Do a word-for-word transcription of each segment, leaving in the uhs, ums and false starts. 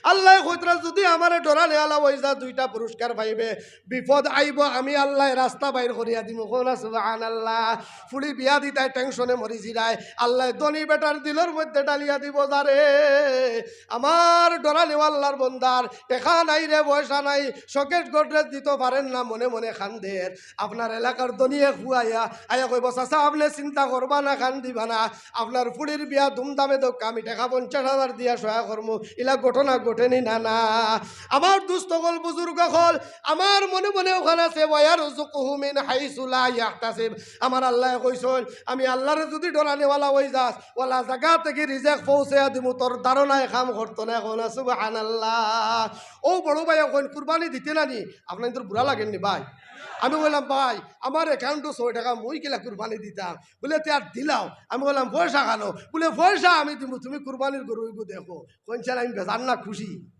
আল্লায় কইতরা যুদি আমারে ডরানেওয়ালা অইযাও, দুইটা পুরস্কার পাইবে। বিপদ আইবো, আমি আল্লায় রাস্তা বাইর করিয়া দিমু। কও না সুবহানাল্লাহ। ফুড়ি বিয়া দিতায় টেনশনে মরি যিরায়, আল্লায় ধনী বেটার দিলর মধ্যে ঢালিয়া দিবো যারে। আমার ডরানেওয়ালার বন্দার টেকা নাই রে, পয়সা নাই, শোকেস গডরেজ দিতো পারের না, মনে মনে কান্দের। আপনার এলাকার ধনী এক ফুয়া আইয়া কইবো, "চাচা, আপনে চিন্তা করবা না, কান্দিবা না, আপনার ফুড়ির বিয়া ধুমধামে দেউক্কা, আমি টেকা পঞ্চাশ হাজার দিয়া সহায় করমু।" ইলা ঘটনা ঘটেনি না? না। আমার দুস্ত অকল, বুজুর্গ অকল, আমার মনে মনে অখান আছে, "ওয়ারযুকহু মিন হাইসু লা ইয়াহতাসিব।" আমার আল্লায় কইছইন, আমি আল্লারে যুদি ডরানেওয়ালা অইযাস, অলা জাগা থাকি রিজেক পৌঁছাইয়া দিমু, তোর ধারণায় কাম করতো নায়। কও না সুবহানাল্লাহ। অউ বড় ভাইয়ে কইন, "কুরবানি দিতে না নি?" আপনাইনতর বুরা লাগের নি ভাই? আমি কইলাম, "ভাই, আমার অ্যাকাউন্টো ছয় টেকা, মুই কিলা কুরবানি দিতাম?" বুলে, "তে আর দিলাও।" আমি কইলাম, "পয়সা কানো?" বুলে, "পয়সা আমি দিমু, তুমি কুরবানির গরু ইগু দেখো।" কইন, "চাইন আমি বেজান না খুশি?"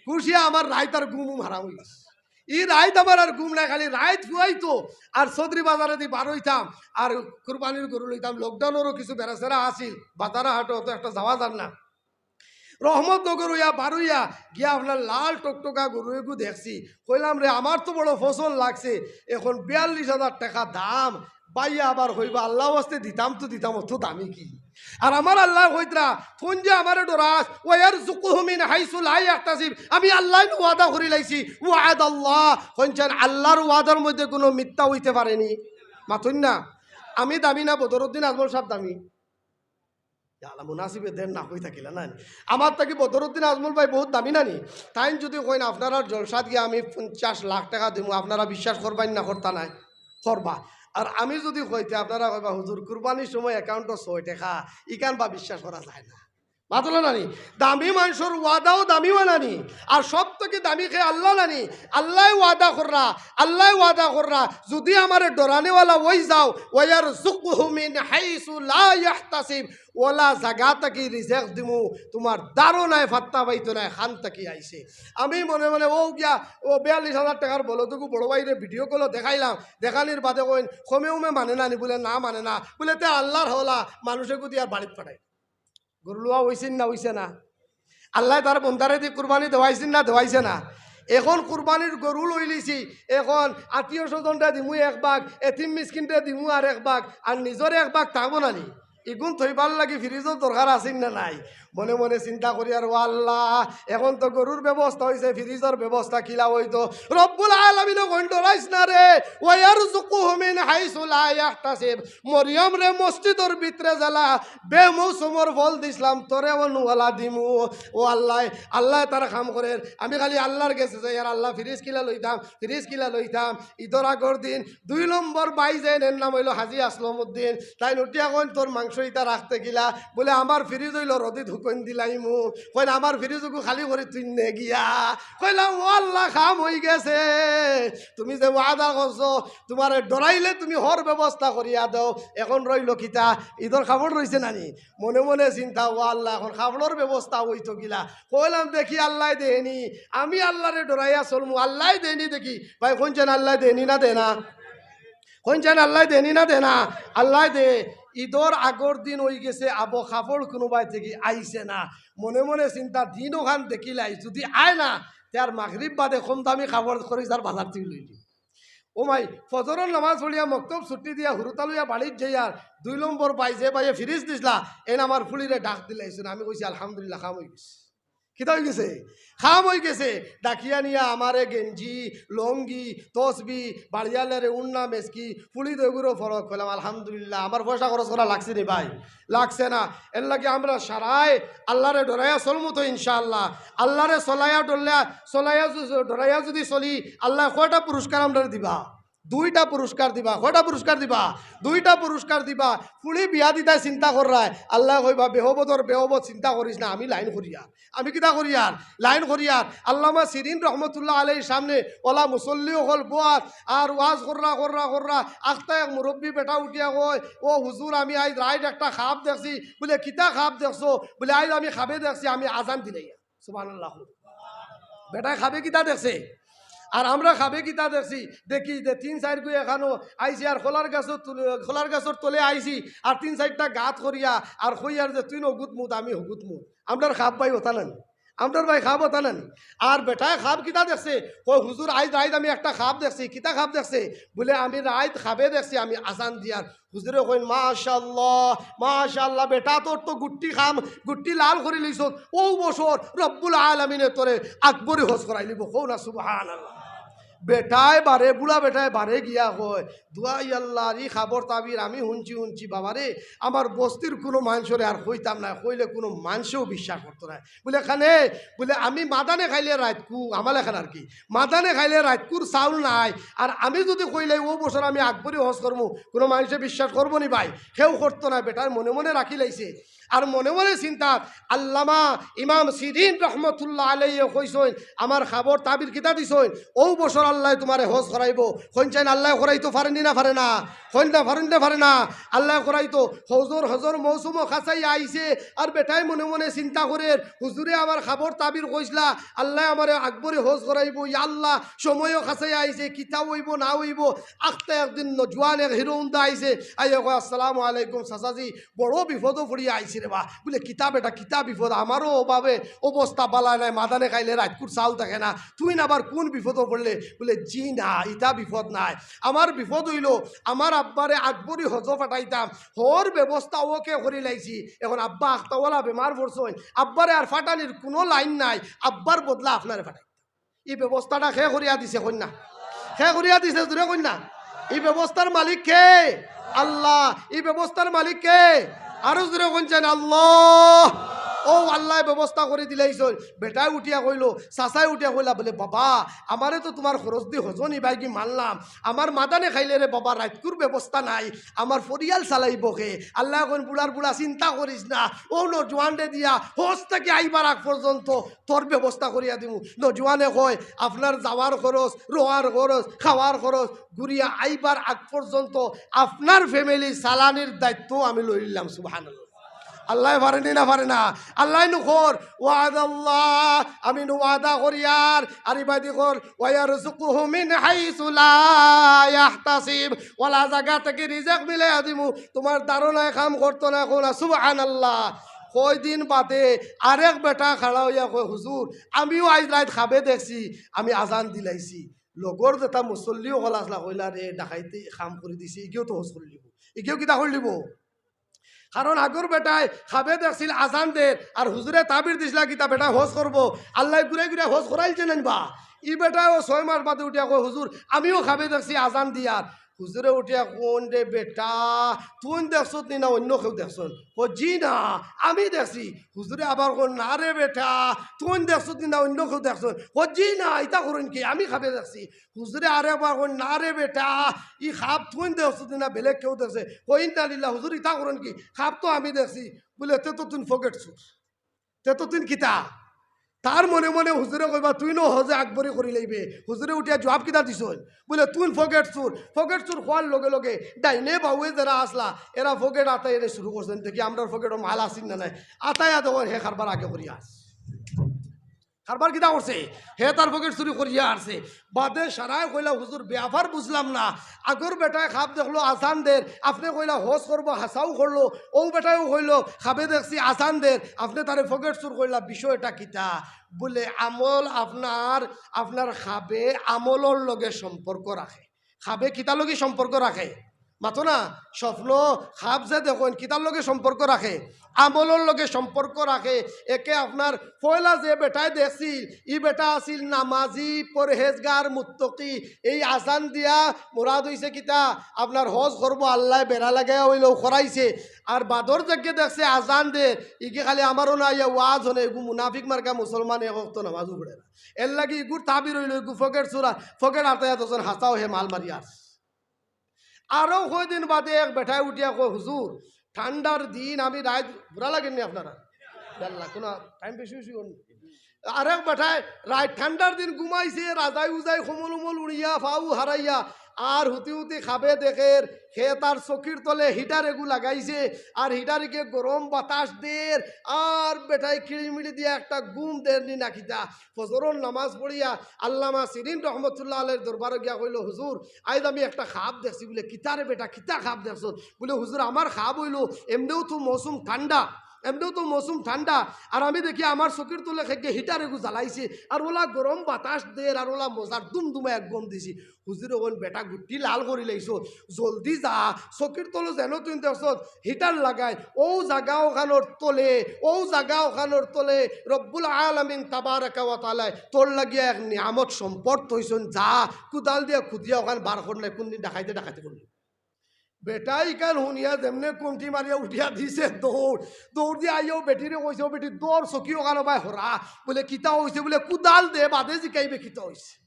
খুশি আমার রাইত আর ঘুম উম হারাম অইগেছে। ই রাইত আমার আর ঘুম নাই, খালি রাইত ফুয়াইতো আর চৌধুরী বাজারেদি বার অইতাম আর কুরবানির গরু লইতাম। লকডাউনরও কিছু বেড়াছেড়া আছিল, বাজার হাটো অত একটা যাওয়া যার না। রহমতনগর অইয়া বার অইয়া গিয়া আপনার লাল টকটকা গরু এগু দেখছি। কইলাম, "রে, আমার তো বড় পছন্দ লাগছে।" এখন বিয়াল্লিশ হাজার টেকা দাম। ভাইয়ে আবার কইবা, "আল্লার ওয়াস্তে দিতাম তো দিতাম, অত দামি কি?" আর আমার আল্লায় কইতরা, "তুইন যে আমারে ডরাস, ওয়ারযুকহু মিন হাইসু লা ইয়াহতাসিব।" আমি আল্লায় নু ওয়াদা করিলাইছি, ওয়াদাল্লাহ। কইন চাইন আল্লার ওয়াদার মধ্যে কুনু মিথ্যা অইতে পারেনি? মাতইন না। আমি দামি না, বদরুদ্দিন আজমল সাব দামি? ইয়া আল্লাহ, মুনাসিবে দের না কই থাকিলা না নি? আমার থাকি বদরুদ্দিন আজমল ভাই বউত দামি না নি? তাইন যুদি কইন, "আপনারার জলসাত গিয়া আমি পঞ্চাশ লাখ টেকা দিমু", আপনারা বিশ্বাস করবাইন না, করতা নায়? করবা। আর আমি যুদি কই, তে আপনারা কইবা, "হুজুর, কুরবানির সময় অ্যাকাউন্টো ছয় টেকা, ইখান বা বিশ্বাস করা যায় না।" মাতলা না নি? দামি মানষর ওয়াদাও দামি অয় না নি? আর সব থাকি দামি কে আল্লা না নি? আল্লায় ওয়াদা কররা, আল্লায় ওয়াদা কররা, যুদি আমারে ডরানেওয়ালা অইযাও, ওয়ারযুকহু মিন হাইসু লা ইয়াহতাসিব, অলা জাগা থাকি রিজেক দিমু, তুমার ধারণায় ফাত্তা পাইতো নায়, খান থাকি আইছে। আমি মনে মনে অউ গিয়া, অউ বিয়াল্লিশ হাজার টেকার বলদগু বড় ভাইরে ভিডিও কলো দেখাইলাম, দেখানির বাদে কইন, "কমে উমে মানে না নি?" বুলে, "না, মানে না।" বুলে, "তে আল্লার হাওলা, মানুষে গুদি আর বাড়িত পাঠাই।" গরু লওয়া অইছে না, অইছে না? আল্লায় তার বন্দারে দি কুরবানি দেওয়াইছে না, দেওয়াইছে না? এখন কুরবানির গরু লইলিছি, এখন আত্মীয় স্বজনরে দিমু এক ভাগ, এতিম মিসকিনরে দিমু আর এক ভাগ, আর নিজর এক ভাগ থাকবো না নি? ইগুন থইবার লাগি ফ্রিজর দরকার আছে না নাই? মনে মনে চিন্তা করি আর, "ও আল্লা, এখন তো গরুর ব্যবস্থা অইছে, ফ্রিজর ব্যবস্থা কিলা অইতো?" রব্বুল আলামিনে কইন, "ডরাইস না রে, ওয়ারযুকহু মিন হাইসু লা ইয়াহতাসিব।" মরিয়মরে মসজিদর ভিতরে যেলা বেমৌসুমর ফল দিছলাম, তোরে অনো অলা দিমু। ও আল্লায়, আল্লায় তার কাম করের। আমি খালি আল্লার গেছে যাই আর, "আল্লা, ফ্রিজ কিলা লইতাম, ফ্রিজ কিলা লইতাম।" ইদর আগর দিন দুই নম্বর ভাই যেইন, এর নাম অইলো হাজি আসলম উদ্দিন। তাইন উঠিয়া কইন, "তোর মাংস ইতা রাখতে কিলা?" বুলে, "আমার ফ্রিজ অইলো রদিত হুকইন দিলাইমু।" কইন, "আমার ফ্রিজ ওগু খালি করি তুই নে গিয়া।" কইলাম, "ও আল্লা, কাম অইগেছে। তুমি যে ওয়াদা করছো, তুমারে ডরাইলে তুমি হর ব্যবস্থা করিয়া দেও, এখন রইলো কিতা?" ইদর কাপড় রইছে না নি? মনে মনে চিন্তা, "ও আল্লা, এখন কাপড়র ব্যবস্থা অইতো কিলা?" কইলাম, "দেখি আল্লায় দেয়নি, আমি আল্লারে ডরাইয়া চলমু, আল্লায় দেয়নি দেখি।" ভাই, কইন চাইন আল্লায় দেয়নি না দেয় না? কইন চাইন আল্লায় দেয়নি না দেয় না? আল্লায় দে। ইদর আগর দিন অইগেছে, আবো কাপড় কুনুবায় থাকি আইছে না। মনে মনে চিন্তা, দিন অখান দেখিলাই, যুদি আয় না, তে আর মাগরিব বাদে কম দামি কাপড় করি যার বাজার থাকি লইলি। ও মাই, ফজরর নামাজ পড়িয়া মক্তব ছুটি দিয়া হুরুতা লইয়া বাড়িত যাইয়ার দুই নম্বর ভাই, যে ভাইয়ে ফ্রিজ দিছলা, এইন আমার ফুড়িরে ডাক দিলাইছইন। আমি কইছি, "আলহামদুলিল্লাহ, কাম অইগেছে।" কিতা অইগেছে? কাম অইগেছে। ডাকিয়া নিয়া আমারে গেঞ্জি, লুঙ্গি, তসবি, বাড়িয়ালারে উন্না মেসকি, ফুড়ি দইগুরো ফরক। কইলাম, "আলহামদুলিল্লাহ, আমার পয়সা খরচ করা লাগছে নি ভাই?" লাগছে না। এরলাগি আমরা সারায় আল্লারে ডরাইয়া চলমু তো ইনশাআল্লাহ। আল্লারে চলাইয়া ডরলে, চলাইয়া যু-, ডরাইয়া যুদি চলি, আল্লায় কয়টা পুরস্কার আমরারে দিবা? দুইটা পুরস্কার দিবা। কয়টা পুরস্কার দিবা? দুইটা পুরস্কার দিবা। ফুড়ি বিয়া দিতায় চিন্তা কররায়, আল্লায় কইবা, "বেহবদর বেহবদ, চিন্তা করিস না, আমি লাইন করিয়ার।" আমি কিতা করিয়ার? লাইন করিয়ার। আল্লামা শিরিন রহমতুল্লাহ আলাইহির সামনে অলা মুসল্লি অকল বওয়াত আর ওয়াজ কররা, কররা, কররা। আখতা এক মুরব্বি বেটা উঠিয়া কয়, "ও হুজুর, আমি আইজ রাইত একটা খাব দেখছি।" বুলে, "কিতা খাব দেখছো?" বুলে, "আইজ আমি খাবে দেখছি, আমি আজান দিলাইয়ার।" সুবহানাল্লাহ। বেটায় খাবে কিতা দেখছে? আর আমরা খাবে কিতা দেখছি? দেখি যে তিন চাইরগু এখানো আইছি আর কলার গাছর তুলে, কলার গাছর তলে আইছি আর তিন চাইরটা গাত করিয়া আর কইয়ার যে, "তুইন অগুত মুত, আমি হগুত মুত।" আমরার খাব ভাই অতা না নি? আমরার ভাই খাব অতা নানি? আর বেটায় খাব কিতা দেখছে? কয়, "হুজুর, আইজ রাইত আমি একটা খাব দেখছি।" "কিতা খাব দেখছে?" বুলে, "আমি রাইত খাবে দেখছি আমি আজান দিয়ার।" হুজুরে কইন, "মাশাআল্লাহ, মাশাআল্লাহ, বেটা তোর তো গুট্টি খাম, গুট্টি লাল করি লইছস। অউ বছর রব্বুল আলামিনে তোরে আকবরী হজ করাইলিবো।" কও না সুবহানাল্লাহ। বেটায় বারে, বুড়া বেটায় বারে গিয়া কয়, "দুয়াই আল্লাহর ই খাবর তাবির আমি হুনছি, হুনছি বাবারে, আমার বস্তির কুনু মানষরে আর কইতাম নায়, কইলে কুনু মানষেও বিশ্বাস করতো নায়।" বুলে, "কেনে?" বুলে, "আমি মাদানে খাইলে রাইতকু, আমার লাখান আর কি, মাদানে খাইলে রাইতকুর চাউল নাই, আর আমি যুদি কইলাই অউ বছর আমি আকবরী হজ করমু, কুনু মানষে বিশ্বাস করবো নি ভাই? কেউ করতো নায়।" বেটায় মনে মনে রাখিলাইছে, আর মনে মনে চিন্তা, আল্লামা ইমাম সিরিন রহমতুল্লাহ আলাইহি কইছইন, আমার খাবর তাবির কিতা দিছইন, "অউ বছর আল্লায় তুমারে হজ করাইবো।" কইন চাইন, আল্লায় করাইতো পারেনি না পারে না? কইন না পারেন না পারে না? আল্লায় করাইতো। হজর, হজর মৌসুমও কাছাইয়া আইছে, আর বেটায় মনে মনে চিন্তা করের, "হুজুরে আমার খাবর তাবির কইছলা, আল্লায় আমারে আকবরী হজ করাইবো, ইয়া আল্লাহ, সময়ও কাছাইয়া আইছে, কিতা অইবো না অইবো।" আখতা একদিন নজওয়ান এক হিরো হুন্ডা আইছে, আইয়া কয়, "আসসালামু আলাইকুম চাচাজি, বড় বিপদো পড়িয়া আইছি রে বা।" বুলে, "কিতা বেটা, কিতা বিপদ? আমারও অভাবে অবস্থা বালা নায়, মাদানে খাইলে রাইতকুর চাউল থাকে না, তুইন আবার কুন বিপদো পড়লে?" বুলে, "জি না, ইতা বিপদ নায়। আমার বিপদ অইলো, আমার আব্বারে আকবরী হজো ফাটাইতাম, হর ব্যবস্থা OK করিলাইছি। এখন আব্বা আখতাওয়ালা বেমার পড়ছইন, আব্বারে আর ফাটানির কুনু লাইন নাই, আব্বার বদলা আপনারে ফাটাই।" ই ব্যবস্থাটা কে করিয়া দিছে কইন না? কে করিয়া দিছে জুরে কইন না? ই ব্যবস্থার মালিক কে? আল্লাহ। ই ব্যবস্থার মালিক কে? আরো জুরে কইন চাইন আল্লাহ। অউ আল্লায় ব্যবস্থা করি দিলাইছইন। বেটায় উঠিয়া কইলো, চাচায় উঠিয়া কইলা বুলে, "বাবা, আমারে তো তুমার খরচ দি হজো নিবায়গি মানলাম, আমার মাদানে খাইলে রে বাবা রাইতকুর ব্যবস্থা নাই, আমার পরিয়াল চালাইবো কে?" আল্লায় কইন, "বুড়ার বুড়া, চিন্তা করিস না, অউ নজওয়ানরে দিয়া হজ থাকি আইবার আগ পর্যন্ত তোর ব্যবস্থা করিয়া দিমু।" নজওয়ানে কয়, "আপনার যাওয়ার খরচ, রওয়ার খরচ, খাওয়ার খরচ, ঘুরিয়া আইবার আগ পর্যন্ত আপনার family চালানির দায়িত্ব আমি লইলাম।" সুবহানাল্লাহ। আল্লায় পারেনি না পারে না? আল্লায় নু কর, "ওয়াদাল্লাহ, আমি নু ওয়াদা করিয়ার।" আর ইবাদি কর, "ওয়ারযুকহু মিন হাইসু লা ইয়াহতাসিব।" অলা জাগা থাকি রিজিক মিলাইয়া দিমু, তুমার ধারণায় কাম করতো না।" কও না সুবহানাল্লাহ। কয়দিন বাদে আরেক বেটা খাড়া অইয়া কয়, "হুজুর, আমিও আইজ রাইত খাবে দেখছি, আমি আজান দিলাইছি।" লগর যেতা মুসল্লি অকল আছলা কইলা, "রে, ডাকাইতে কাম করি দিছে, ইগিও তো হজ করিলিবো, ইগিও কিতা করিলিবো?" কারণ আগর বেটায় খাবে দেখছিল আজান দের, আর হুজুরে তাবির দিছলা কিতা বেটায় হজ করবো, আল্লায় ঘুরাই ঘুরাই হজ করাইলছে নানি বা। ই বেটায়ও ছয় মাস বাদে উঠিয়া কয়, "হুজুর, আমিও খাবে দেখছি আজান দিয়ার।" হুজুরে উঠিয়া কইন, "রে বেটা, তুইন দেখছত নি না অইন্য কেউ দেখছইন?" কয়, "জি না, আমি দেখছি।" হুজুরে আবার কইন, "না রে বেটা, তুইন দেখছত নি না অইন্য কেউ দেখছইন?" কয়, "জি না, ইতা করইন কি, আমি খাবে দেখছি।" হুজুরে আরেকবার কইন, "না রে বেটা, ই খাব তুইন দেখছত নি না বেলেগ কেউ দেখছে?" কয়, "ইন্না লিল্লাহ, হুজুর ইতা করইন কি, খাব তো আমি দেখছি।" বুলে, "তে তো তুইন ফকেট চুর, তে তো তুইন কিতা?" তার মনে মনে হুজুরে কইবা, "তুইনও হজে আকবরী করিলাইবে।" হুজুরে উঠিয়া জুয়াব কিতা দিছইন? বুলে, "তুইন ফকেট চুর।" ফকেট চুর কওয়ার লগে লগে ডাইনে বাউয়ে যেরা আছলা, এরা ফকেট আতাইয়া শুরু করছইন, দেখি আমরার ফকেটো মাল আছিল না নাই, আতাইয়া দেখইন হে কারবার আগে করিয়া আরছে। কারবার কিতা করছে? হে তার ফকেট চুরি করিয়া আরছে। বাদে সারায় কইলা, "হুজুর, বেয়াপার বুঝলাম না। আগর বেটায় খাব দেখলো আজান দের, আপনে কইলা হজ করবো, হাছাউ করলো, অউ বেটায়ও কইলো খাবে দেখছি আজান দের, আপনে তারে ফকেট চুর কইলা, বিষয়টা কিতা?" বুলে, "আমল আপনার, আপনার খাবে আমলর লগে সম্পর্ক রাখে।" খাবে কিতার লগে সম্পর্ক রাখে? মাতো না, স্বপ্ন, খাব যে দেখইন, কিতার লগে সম্পর্ক রাখে? আমলর লগে সম্পর্ক রাখে। একে আপনার পয়লা যে বেটায় দেখছিল, ই বেটা আছিল নামাজি, পরহেজগার, মুত্তকি। এই আজান দিয়া মুরাদ অইছে কিতা? আপনার হজ করবো, আল্লায় বেড়া লাগাইয়া অইলেও করাইছে। আর বাদর যেগে দেখছে আজান দের, ইগে খালি আমারও না আইয়া ওয়াজ হুনে, এগু মুনাফিক মার্কা মুসলমান, এক ওয়াক্ত নামাজও পড়ে না। এরলাগি ইগুর তাবির অইলো, ইগু ফকেট চুরা, ফকেট আতাইয়া দেখছইন হাছাউ হে মাল মারিয়া আরছে। আরো কয়দিন বাদে এক বেটায় উঠিয়া কয়, "হুজুর, ঠান্ডার দিন আমি রাইত," বুড়া লাগের নি আপনারার? ইয়াল্লা, কুনু time বেশি বেশি অইন। আরেক বেটায় রাইত ঠান্ডার দিন ঘুমাইছে, রাজাই উজাই কমল উমল উড়িয়া, ফাউ হারাইয়া, আর হুতি হুতি খাবে দেখের, হে তার চকির তলে heater এগু লাগাইছে, আর heater ইগে গরম বাতাস দের, আর বেটায় কিড়িমিড়ি দিয়া একটা ঘুম দের নি না কিতা। ফজরর নামাজ পড়িয়া আল্লামা সিরিন রহমতুল্লাহ আলাইহির দরবারো গিয়া কইলো, "হুজুর, আইজ আমি একটা খাব দেখছি।" বুলে, "কিতা রে বেটা, কিতা খাব দেখছস?" বুলে, "হুজুর, আমার খাব অইলো, এমনেও তো মৌসুম ঠান্ডা, এমনেও তো মৌসুম ঠান্ডা, আর আমি দেখি আমার চকির তলে খেগে হিটার এগু জ্বালাইছে, আর ওলা গরম বাতাস দের, আর ওলা মজার দুমদুমা এক গম দিছি। হুজুরে কইন, "বেটা গুট্টি লাল করি লাইছো, জলদি যা, চকির তলো যেন তুই দেখছস হিটার লাগাই, অউ জাগা অখানর তলে, অউ জাগা অখানর তলে রব্বুল আলামিন তাবারাকা ওয়া তাআলায় তোর লাগিয়া এক নিয়ামত সম্পদ থইছইন, যা, কুদাল দিয়া খুদিয়া অখান বার কর নায়, কুনদিন ডাকাইতে ডাকাইতে করলি।" বেটায় ইখান হুনিয়া যেমনে কুমটি মারিয়া উঠিয়া দিছে দৌড়, দৌড় দিয়া আইয়াউ বেটিরে কইছে, "ও বেটি, দৌড় চকি অখানো বায় হরা।" বুলে, "কিতা অইছে?" বুলে, "কুদাল দে, বাদে জিকাইবে কিতা অইছে।"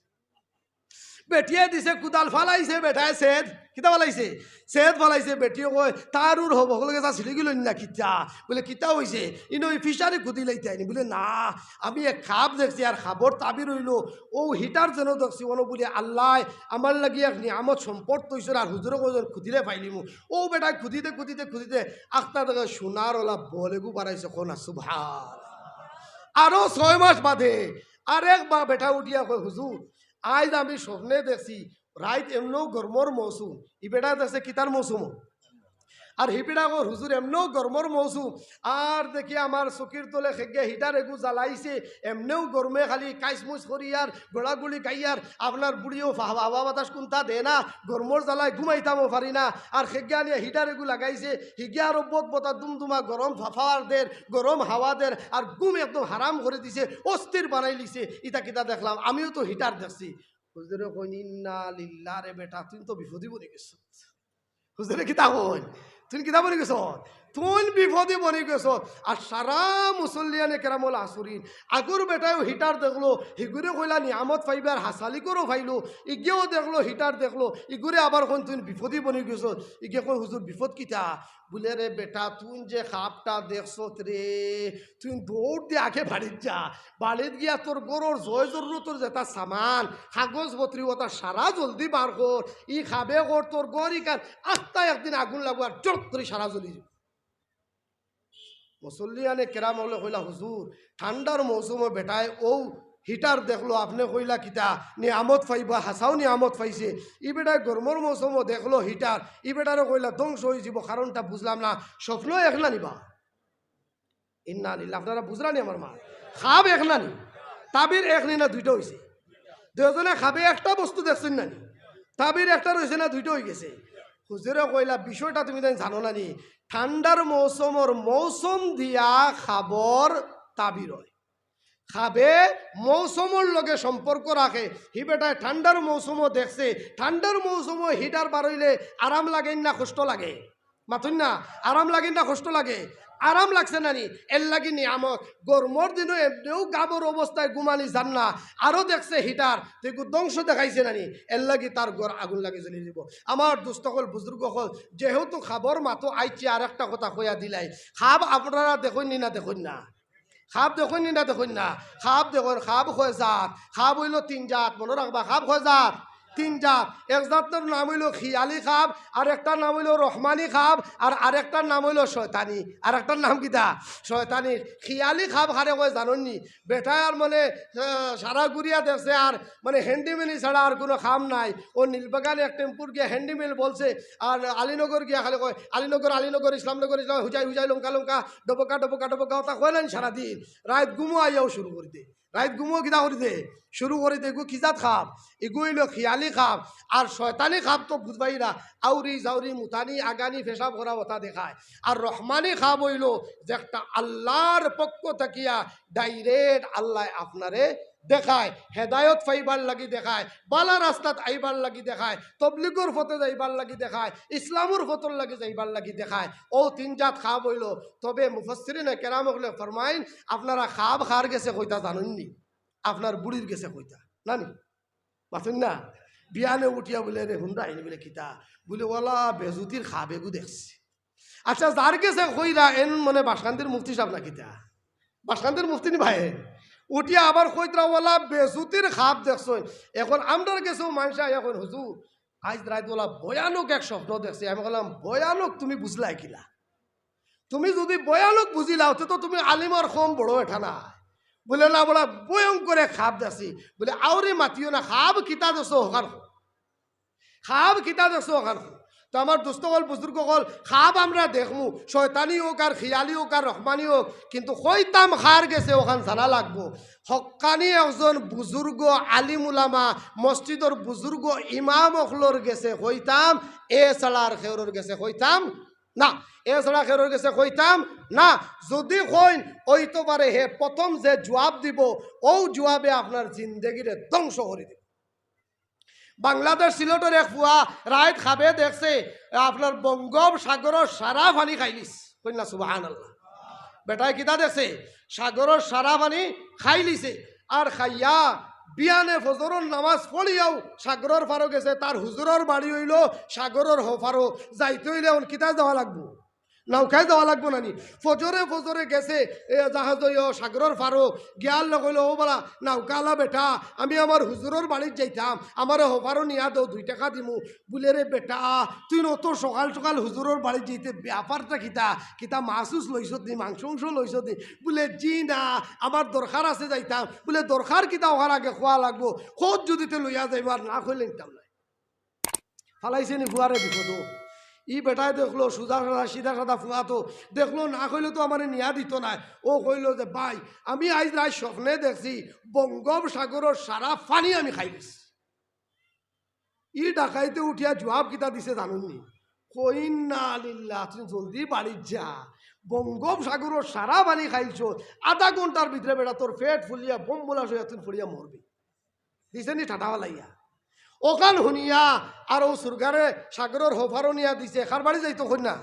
বেটিয়ে দিছে কুদাল, ফালাইছে বেটায় সেদ। কিতা ফালাইছে? সেদ ফালাইছে। বেটিয়ে কয়, "তার উর হব, হকলকে যা সিঁড়িগুলো না কিতা?" বুলে, "কিতা অইছে?" "ইনো ই ফিশারি খুদি লাইতে আইনি।" বুলে, "না, আমি এক খাব দেখছি, আর খাবর তাবির অইলো, অউ হিটার যেন দেখছি, অনো বুলে আল্লায় আমার লাগি এক নিয়ামত সম্পদ থইছইন, আর হুজুরে কইছইন খুদিলে পাইলিমু।" অউ বেটায় খুদিতে, খুদিতে, খুদিতে আখতা দেখে সোনার ওলা বল এগু বাড়াইছে, কও না সুবহান। আরো ছয় মাস বাদে আরেক বা বেটা উঠিয়া কয়, "হুজুর, আইজ আমি স্বপ্নে দেখছি, রাইত এমনেও গরমর মৌসুম।" ই বেটায় দেখছে কিতার মৌসুম? আর হি বেটায় কয়, "হুজুর, এমনেও গরমর মৌসুম, আর দেখি আমার চকির তলে খেগে হিটার এগু জ্বালাইছে, এমনেও গরমে খালি কাইচমুচ করিয়ার, গড়াগড়ি খাইয়ার, আপনার বুড়িও ফা-, হাওয়া বাতাস কুন্তা দে না, গরমর জ্বালায় ঘুমাইতামও পারি না, আর খেগে আনিয়া হিটার এগু লাগাইছে, হিগে আরো বত বতা দুমদুমা গরম ফাফার দের, গরম হাওয়া দের, আর ঘুম একদম হারাম করি দিছে, অস্থির বানাইলিছে, ইতা কিতা দেখলাম, আমিও তো হিটার দেখছি।" হুজুরে কইন, "ইন্না লিল্লাহ রে বেটা, তুই তো বিপদি বনি গেছস।" হুজুরে কিতা কইন, "তুই কিতা বনি গেছস? তুই বিপদি বনি গেছস।" আর সারা মুসল্লিয়ানে কেরামল আসুরিন, আগর বেটায়ও হিটার দেখলো, হিগুরে কইলা নিয়ামত পাইবার হাসালি করো পাইলো, ইগেও দেখলো, হিটার দেখলো, ইগুরে আবার কইন, "তুই বিপদি বনি গেছস।" ইগে কইন, "হুজুর, বিপদ কিতা?" বুলে, "রে বেটা, তুই যে খাবটা দেখছত রে, তুই দৌড় দি আগে বাড়িত যা, বাড়িত গিয়া তোর ঘরর জয় জরুরতর যেটা সামান, কাগজ পত্রি ওটা সারা জলদি বার কর, ই খাবে কর তোর ঘর ইখান আস্তা একদিন আগুন লাগবো, আর জট করি সারা জ্বলি যাবো।" মুসল্লিয়ানে কেরাম অকলে কইলা, "হুজুর, ঠান্ডার মৌসুমো বেটায় অউ হিটার দেখলো, আপনে কইলা কিতা নিয়ামত পাইবা, হাছাউ নিয়ামত পাইছে। ই বেটায় গরমর মৌসুমো দেখলো হিটার, ই বেটারে কইলা ধ্বংস অইযিবো, কারণটা বুঝলাম না, স্বপ্ন এক না নি বা?" ইন্না লিল্লাহ, আপনারা বুঝরা নি আমার মাত? খাব এক না নি, তাবির এক নি না দুইটা অইছে? দুইজনে খাবে একটা বস্তু দেখছইন না নি? তাবির একটা রইছে না দুইটা অইগেছে? হুজুরে কইলা, "বিষয়টা তুমি তাইন জানো না নি? ঠান্ডার মৌসুমর মৌসুম দিয়া খাবর তাবির অয়।" খাবে মৌসুমর লগে সম্পর্ক রাখে। হি বেটায় ঠান্ডার মৌসুমো দেখছে, ঠান্ডার মৌসুমো হিটার বারইলে আরাম লাগে না কষ্ট লাগে? মাতইন না, আরাম লাগে না কষ্ট লাগে? আরাম লাগছে না নি? এর লাগি নিয়ামত। গরমর দিনো এমনেও গাবর অবস্থায় ঘুমানি যার না, আরো দেখছে হিটার, তে ইগু ধ্বংস দেখাইছে না নি? এর লাগি তার ঘর আগুন লাগি জ্বলি যাইবো। আমার দুস্ত অকল, বুজুর্গ অকল, যেহেতু খাবর মাতো আইছি, আর একটা কথা কইয়া দিলাই, খাব আপনারা দেখইন নি না দেখইন না? খাব দেখইন নি না দেখইন না? খাব দেখইন, খাব কয় জাত, খাব অইলো তিন জাত, মনো রাখবা, খাব কয় জাত? তিন জাত। এক জাতর নাম অইলো খিয়ালি খাব, আর একটার নাম অইলো রহমানি খাব, আর আরেকটার নাম অইলো শয়তানি। আর একটার নাম কিতা? শয়তানি। খিয়ালি খাব কারে কয় জানইন নি? বেটায় আর মানে, আহ, সারা ঘুরিয়া দেখছে আর মানে handyman ছাড়া আর কুনু কাম নাই। অউ নীলবাগানে এক টেম্পুর গিয়া handyman বলছে, আর আলীনগর গিয়া খালি কয়, "আলীনগর, আলীনগর, ইসলামনগর, ইসলাম, হুজাই, হুজাই, লঙ্কা, লঙ্কা, ডবকা, ডবকা, ডবকা", অতা কয় না নি সারাদিন। রাইত ঘুমো আইয়াও শুরু করি দে। রাইত ঘুমো কিতা করি দে? শুরু করি দে। ইগু কি জাত খাব? ইগু অইলো খিয়ালি খাব। আর শয়তানি খাব তো বুঝবায়রা, আউরি, জাউরি, মুতানি, আগানি, পেশাব করা অতা দেখায়। আর রহমানি খাব অইলো যে একটা আল্লার পক্ষ থাকিয়া direct আল্লায় আপনারে দেখায়, হেদায়ত পাইবার লাগি দেখায়, বালা রাস্তাত আইবার লাগি দেখায়, তবলিগর পথো যাইবার লাগি দেখায়, ইসলামর পথর লাগি যাইবার লাগি দেখায়। অউ তিন জাত খাব অইলো। তবে মুফাসসিরিনে কেরাম অকলে ফরমাইন, আপনারা খাব কার গেছে কইতা জানইন নি? আপনার বুড়ির গেছে কইতা, না নি? মাতইন না? বিয়ানে উঠিয়া বুলে, "রে হুনরায়নি?" বুলে, "কিতা?" বুলে, "অলা বেজুতির খাব এগু দেখছি।" আচ্ছা, যার গেছে কইরা এন মানে বাসকান্দির মুফতি সাব না কিতা? বাসকান্দির মুফতি নি ভাই? উঠিয়া আবার কইতরা, "অলা বেজুতির খাব দেখছইন।" এখন আমরার গেছেও মানষে আইয়া কইন, "হুজুর, আইজ রাইত অলা ভয়ানক এক স্বপ্ন দেখছি।" আমি কইলাম, "ভয়ানক তুমি বুঝলায় কিলা? তুমি যুদি ভয়ানক বুঝিলাও, তে তো তুমি আলিমর কম বড় এটা না।" বুলে, "না, বড় ভয়ঙ্কর এক খাব দেখছি।" বুলে, "আউরি মাতিও না, খাব কিতা দেখছো অখান কও।" খাব কিতা দেখছো অখান কও। তো আমার দোস্ত অকল, বুজুর্গ অকল, খাব আমরা দেখমু, শয়তানি অউক আর খিয়ালি অউক আর রহমানি অউক, কিন্তু কইতাম কার গেছে অখান জানা লাগবো। হক্কানি একজন বুজুর্গ আলিম উলামা, মসজিদর বুজুর্গ ইমাম অকলর গেছে কইতাম, এ ছাড়া আর কেউরর গেছে কইতাম না, এ ছাড়া কেউরর গেছে কইতাম না। যুদি কইন, অইতো পারে হে প্রথম যে জুয়াব দিবো, অউ জুয়াবে আপনার জিন্দেগিরে ধ্বংস করি দিবো। বাংলাদেশ সিলেটর এক ফুয়া রাইত খাবে দেখছে, আপনার বঙ্গোপসাগরর সারা পানি খাইলিছে। কইন না সুবহানাল্লাহ। বেটায় কিতা দেখছে? সাগরর সারা পানি খাইলিছে। আর খাইয়া বিয়ানে ফজরর নামাজ পড়িয়াউ সাগরর পারো গেছে। তার হুজুরর বাড়ি অইলো সাগরর হপারো। যাইতে অইলে অখন কিতায় যাওয়া লাগবো? নৌকায় যাওয়া লাগবো না নি? ফজরে ফজরে গেছে, এ, জাহাজ অইয়া সাগরর পারো। গিয়ার লগে কইলো, "ও বালা, নৌকাআলা বেটা, আমি আমার হুজুরর বাড়িত যাইতাম, আমারে হপারো নিয়া দেও, দুই টেকা দিমু।" বুলে, "রে বেটা, তুই অত সকাল সকাল হুজুরর বাড়িত যাইতে ব্যাপারটা কিতা? কিতা মাছ উছ লইছত নি, মাংস উংস লইছত নি?" বুলে, "জি না, আমার দরকার আছে, যাইতাম।" বুলে, "দরকার কিতা অখান আগে কওয়া লাগবো, কও যুদি তে লইয়া যাইবা, আর না কইলে নিতাম নায়।" ফালাইছে নি ফুয়ারে বিপদো। ই বেটায় দেখলো সুজা সাদা, সিধা সাদা ফুয়া তো, দেখলো না কইলে তো আমারে নিয়া দিতো নায়। অউ কইলো যে, "ভাই, আমি আইজ রাইত স্বপ্নে দেখছি বঙ্গোপসাগরর সারা পানি আমি খাইলিছি।" ই ডাকাইতে উঠিয়া জুয়াব কিতা দিছে জানইন নি? কইন, "ইন্না লিল্লাহ, তুই জলদি বাড়িত যা। বঙ্গোপসাগরর সারা পানি খাইলছস, আধা ঘন্টার ভিতরে বেটা তোর পেট ফুলিয়া বোম বুলাস অইয়া তুই পড়িয়া মরবি।" দিছে নি ঠাটা ফালাইয়া। অখান হুনিয়া আর অউ সুরগারে সাগরর হপারো নিয়া দিছে। কার বাড়ি যাইতো কইন না?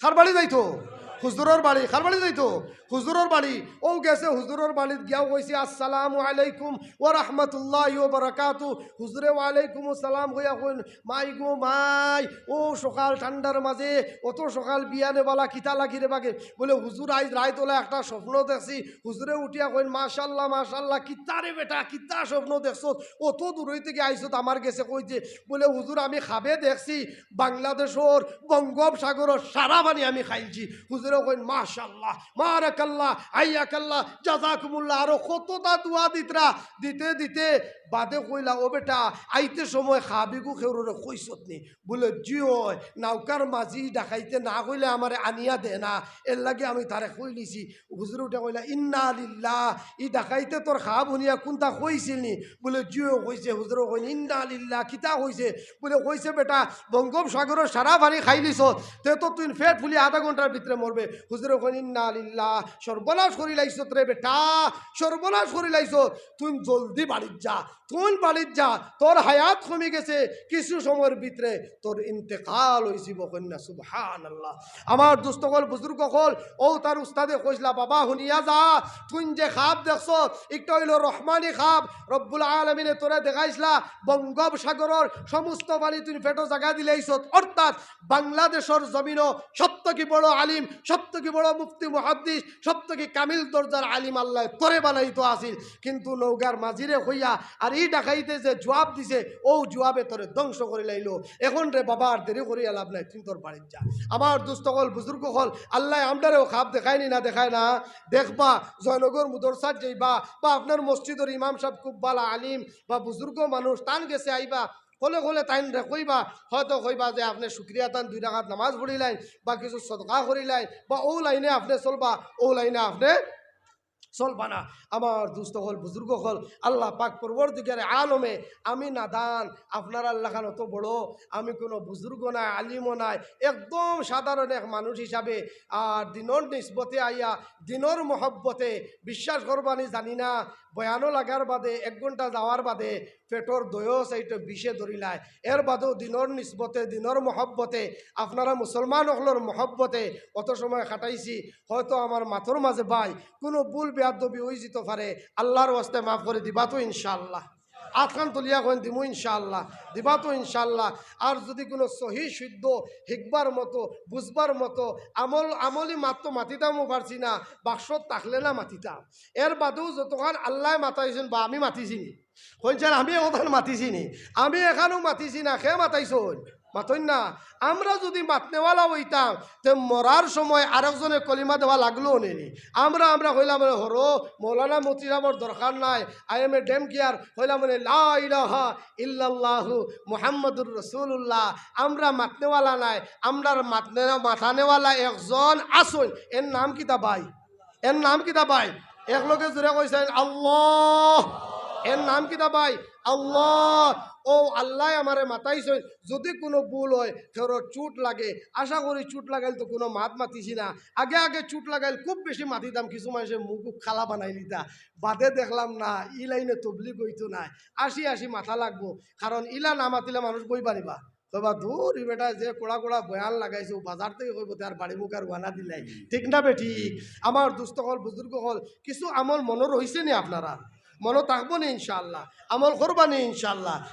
কার বাড়ি যাইতো? হুজুরর বাড়ি। কার বাড়ি যাইতো? হুজুরর বাড়ি। অউ গেছে হুজুরর বাড়িত গিয়াউ কইছে, "আসসালামু আলাইকুম ওয়া রাহমাতুল্লাহি ওয়া বারাকাতু।" হুজুরে "ওয়া আলাইকুমুস সালাম" কইয়া কইন, "মাই গো মাই, অউ সকাল ঠান্ডার মাঝে, অত সকাল বিয়ানে বালা কিতা লাগি রে বাগে?" বুলে, "হুজুর, আইজ রাইত অলা একটা স্বপ্ন দেখছি।" হুজুরে উঠিয়া কইন, "মাশাআল্লাহ, মাশাআল্লাহ, কিতা রে বেটা, কিতা স্বপ্ন দেখছস? অত দূর অইতে গিয়া আইছত আমার গেছে কইতে।" বুলে, "হুজুর, আমি খাবে দেখছি বাংলাদেশর বঙ্গোপসাগরর সারা পানি আমি খাইলছি।" হুজুরে কইন, "মাশাআল্লাহ, বারাকাল্লাহ, হাইয়াকাল্লাহ, জাযাকুমুল্লাহ।" আরো কততা দোয়া দিতরা, দিতে দিতে বাদে কইলা, "ও বেটা, আইতে সময় খাবিগু কেউররে কইছত নি?" বুলে, "জি অয়, নৌকার মাঝি ডাকাইতে না কইলে আমারে আনিয়া দে না, এরলাগি আমি তারে কইলিছি।" হুজুরে উঠিয়া কইলা, "ইন্না লিল্লাহ, ই ডাকাইতে তোর খাব হুনিয়া কুন্তা কইছিল নি?" বুলে, "জি অয় কইছে।" হুজুরে কইন, "ইন্না লিল্লাহ, কিতা কইছে?" বুলে, "কইছে বেটা, বঙ্গোপসাগরর সারা পানি খাইলিছস, তে তো তুই পেট ফুলি আধা ঘন্টার ভিতরে মরবে।" হুজুরে কইন, "ইন্না লিল্লাহ, সর্বনাশ করিলাইছত রে বেটা, সর্বনাশ করিলাইছত, তুই জলদি বাড়িত যা।" তুই বাড়িত যা, তোর হায়াত কমি গেছে, কিছু সময়র ভিতরে তোর ইন্তেকাল অইযিবো। কইন না সুবহানাল্লাহ। আমার দোস্ত অকল, বুজুর্গ অকল, অউ তার উস্তাদে কইছলা, "বাবা, হুনিয়া যা, তুই যে খাব দেখছস, একটা অইলো রহমানি খাব, রব্বুল আলামিনে তোরে দেখাইছলা, বঙ্গোপসাগরর সমস্ত পানি তুই পেটো জাগা দিলাইছত, অর্থাৎ বাংলাদেশর জমিনো সব থাকি বড় আলিম, সব থাকি বড় মুফতি মুহাদ্দিস, সব থাকি কামিল দরজার আলিম আল্লায় তোরে বানাইতো আছিল।" কিন্তু নৌকার মাঝিরে কইয়া আর ই ডাকাইতে যে জুয়াব দিছে, অউ জুয়াবে তোরে ধ্বংস করিলাইলো। এখন রে বাবা, আর দেরি করিয়া লাভ নাই, তুই তোর বাড়িত যা। আমার দোস্ত অকল, বুজুর্গ অকল, আল্লায় আমরারেও খাব দেখায় নি না, দেখায় না? দেখবা, জয়নগর মুদরসাত যাইবা, বা আপনার মসজিদর ইমাম সাব খুব বালা আলিম বা বুজুর্গ মানুষ, তান গেছে আইবা, কলে কলে তাইনরে কইবা, হয়তো কইবা যে আপনে শুকরিয়া তান দুই রাকাত নামাজ পড়িলাইন, বা কিছু সদকা করিলাইন, বা অউ লাইনে আপনে চলবা, অউ লাইনে আপনে চলবা না। আমার দোস্ত অকল, বুজুর্গ অকল, আল্লাহ পাক পরওয়ারদিগারে আলমে, আমি নাদান, আপনারার লাখান অত বড়, আমি কুনু বুজুর্গ নায়, আলিমও নায়, একদম সাধারণ এক মানুষ হিসাবে, আর দিনর নিসবতে আইয়া, দিনর মহব্বতে, বিশ্বাস করবানি জানি না, বয়ানো লাগার বাদে, এক ঘন্টা যাওয়ার বাদে, পেটর দয়ও চাইটো বিষে ধরিলায়। এর বাদেও দিনর নিসবতে, দিনর মহব্বতে, আপনারা মুসলমান অকলর মহব্বতে অত সময় কাটাইছি, হয়তো আমার মাতর মাঝে ভাই কুনু ভুল বেয়াদবি অইযিতো পারে, আল্লাহর ওয়াস্তে মাফ করি দিবা তো ইনশাআল্লাহ। আতখান তুলিয়া কইন, "দিমু ইনশাআল্লাহ।" দিবা তো ইনশাআল্লাহ। আর যুদি কুনু সহি শুদ্ধ হিকবার মতো, বুঝবার মতো, আমল, আমলি মাত তো মাতিতামও পারছি না, বাক্সত থাকলে না মাতিতাম। এর বাদেও যতখান আল্লায় মাতাইছইন বা আমি মাতিছি নি, কইন চাইন, "আমি অখান মাতিছি নি, আমি এখানও মাতিছি না, কে মাতাইছইন?" মাতইন না। আমরা যুদি মাতনেওয়ালা অইতাম, তে মরার সময় আরকজনে কলিমা দেওয়া লাগলো নে নি। আমরা, আমরা কইলাম, "হরো, মৌলানা মুফতি সাবর দরকার নাই, I am a damn care," কইলাম, "লা ইলাহা ইল্লাল্লাহু মুহাম্মাদুর রাসূলুল্লাহ।" আমরা মাতনেওয়ালা নাই, আমরার মাতনে-, মাতানেওয়ালা একজন আছইন। এর নাম কিতা ভাই? এর নাম কিতা ভাই? একলগে জোরে কইছইন, "আল্লাহ।" এর নাম কিতা ভাই? আল্লাহ। ও আল্লায় আমারে মাতাইছইন। যুদি কুনু ভুল অয়, তেরো চুট লাগে। আশা করি চুট লাগাইল তো কুনু মাত মাতিছি না। আগে আগে চুট লাগাইল, খুব বেশি মাতিতাম, কিছু মানষে মুখ কালা বানাইলিতা। বাদে দেখলাম না, ই লাইনে তবলিগ অইতো নায়। আশি আশি মাতা লাগবো, কারণ ইলা না মাতিলে মানুষ বই পারিবা। কইবা, "দূর, ই বেটা যে কোড়া কোড়া বয়ান লাগাইছে, ও বাজার থাকি কইবো, তার বাড়ি মুখ আর ওয়ানা দিলাই।" ঠিক না বেঠিক? আমার দুস্ত অকল, বুজুর্গ অকল, কিছু আমল মনো রইছে নি আপনারার? মনো থাকবো নি ইনশাআল্লাহ? আমল করবা নি ইনশাআল্লাহ?